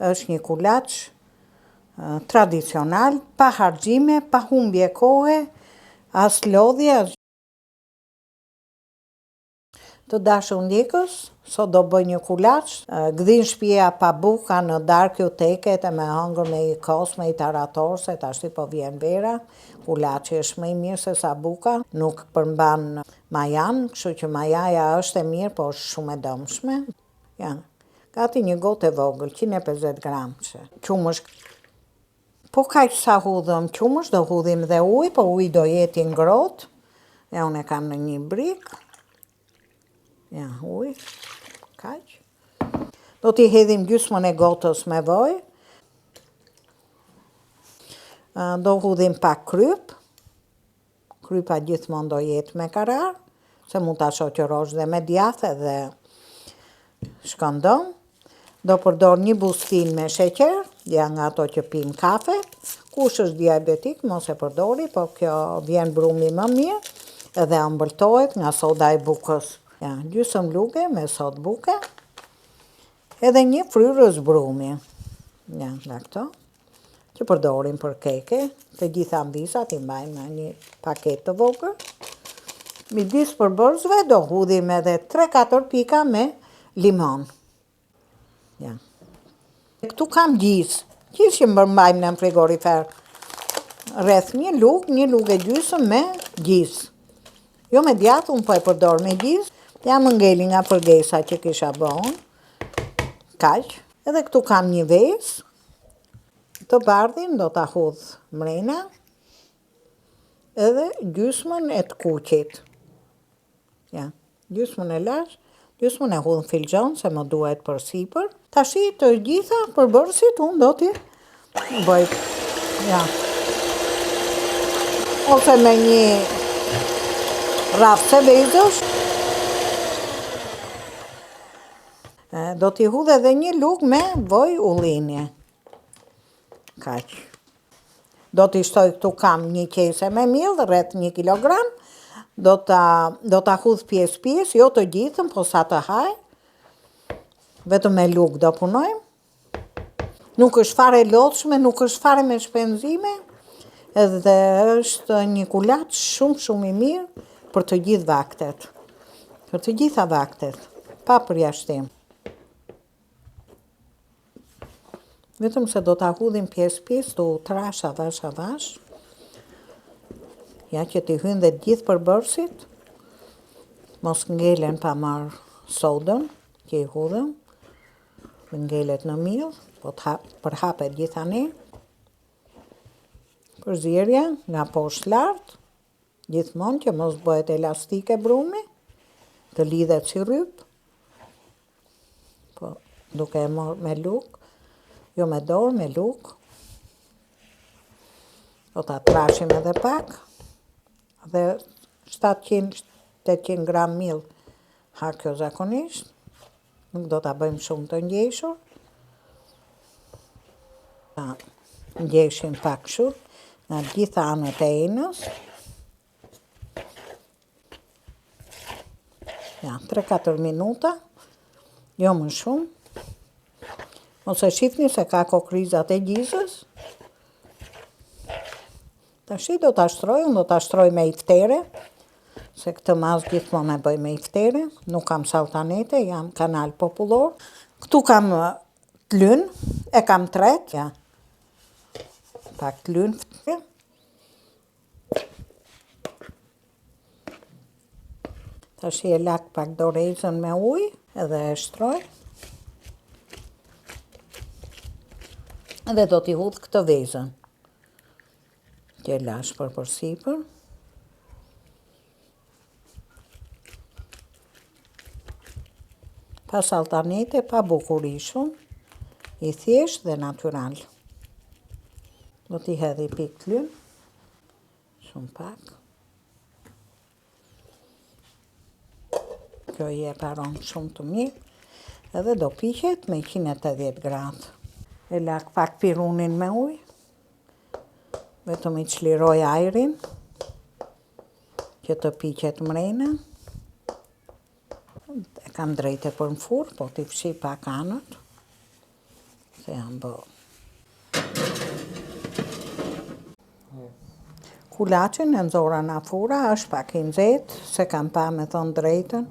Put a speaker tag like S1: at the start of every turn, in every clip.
S1: Është një kulaç tradicional, pa harxhime, pa humbje kohe, as lodhje, as Të dashur ndjekës, sot do bëj një kulaç, gdhin shpia pa bukë, a në darkë ju teket e me hëngër me i kos, me i tarator, se tashti po vjen vera, kulaçi është më i mirë se sa buka, nuk përmban majan, kështu që majaja është e mirë, po është shumë e dëmshme. Ja, gati një gotë e vogël, 150 gramëshe. Qumësht Po kaq sa hudhëm qumësht, do hudhim dhe ujë, po uji do jetë i ngrohtë. Ja, unë e kam në një ibrik. Ja, ujë, kaq. Do t'i hedhim gjysmën e gotës me vaj. Do hudhim pak kryp. Krypa gjithmonë do jetë me karar, se mund ta shoqërosh dhe me djathë edhe shkon dëm. Do përdor një bustinë me sheqer, ja nga ato që pimë kafe. Kush është diabetik, mos e përdori, po kjo vjen brumi më mirë edhe ëmbëltohet nga soda e bukës. Ja, gjysëm luge me sodë buke, edhe një fryrës brumi. Ja, nga këto që përdorim për keke, të gjitha amvisat i mbajmë në një paketë të vogël. Midis përbërësve do hudhim edhe 3-4 pika me limon. Ja. Këtu kam gjizë, gjizë që mbajmë në frigorifer. Rreth një lugë, një lugë e gjysëm me gjizë. Jo me djathë, unë po e përdor me gjizë. Ja më ngeli nga fërgesa që kisha bo unë. Kaq. Edhe këtu kam një vezë. Të bardhin do ta hudh mrena edhe gjysmën e të kuqit. Ja, gjysmën e lash, gjysmën e hudh në filxhan se më duhet për sipër. Tashi të gjitha përbërësit unë do t'i bëj. Ja. Ose me një rrafëse vezësh. Do t'i hudh edhe një lugë me vaj ullini. Kaq. Do t'i shtoj këtu kam një qese me miell, rreth një kilogram. Do ta, do ta hudh pjesë pjesë, jo të gjithën, po sa të haj. Vetëm me lugë do punojmë. Nuk është fare e lodhshme, nuk është fare me shpenzime, edhe është një kulaç shumë shumë i mirë për të gjithë vaktet. Për të gjitha vaktet, pa përjashtim. Vetëm se do ta hudhim pjesë pjesë, të u trash avash avash. Ja që t'i hynë dhe gjithë përbërësit, mos ngelen pa marrë sodën që i hudhëm. Ngelet në miell, po të përhapet gjithanej. Përzierja nga poshtë lart, gjithmonë që mos bëhet elastike brumi, të lidhet si rryp. Po, duke e marrë me lugë, jo me dorë, me lugë. Do ta trashim edhe pak, dhe 700-800 gram miell ha kjo zakonisht. Nuk do ta bëjmë shumë të ngjeshur. Ta ngjeshim pak kështu nga gjitha anët e enës. Ja, 3-4 minuta, jo më shumë. Mos e shifni se ka kokrizat e gjizës. Tashi do ta shtroj, unë do ta shtroj me iftere, se këtë masë gjithmonë e bëj me iftere, nuk kam saltanete, jam kanal popullor. Këtu kam tlyn, e kam tret, ja, pak tlyn, Tashi e lag pak dorezën me ujë edhe e shtroj. Edhe do t'i hudh këtë vezën. Që e lash për përsipër. Pa saltanete, pa bukuri shumë, i thjesht dhe natyral. Do t'i hedhi pikë tlyn, shumë pak. Kjo i jep aromë shumë të mirë, edhe do piqet me 180 gradë. E lag pak pirunin me ujë, vetëm i çliroj ajrin, që të piqet mrena. E kam drejt e për në furrë, po t'i fshi pak anët. Se janë bë. Kulaçin e nxora nga furra, është pak i nxehtë, se kam pa me thonë drejtën.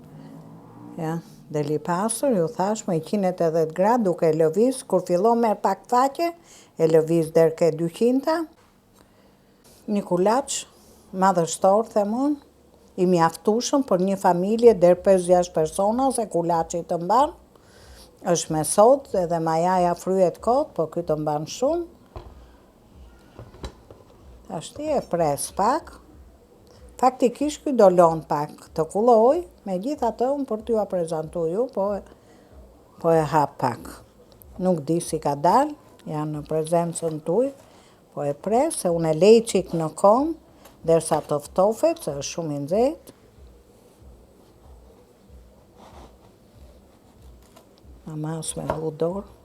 S1: Ja, del i pastër, ju thash, me 180 gradë duke e lëviz, kur fillon merr pak faqe, e lëviz deri ke 200 Një kulaç madhështor, them unë, i mjaftueshëm për një familje deri 5-6 persona, se kulaçi të mban, është me sodë edhe majaja fryhet kot, po ky të mban shumë. Tashti e pres pak. Faktikisht ky do lon pak të kulloj, megjithatë unë për t'jua prezantu ju, po, po e hap pak. Nuk di si ka dal, janë në prezencën tuj, po e pres, se unë e lej çik në kom, derisa të ftofet, se është shumë i nxehtë. Mama me vu dorë.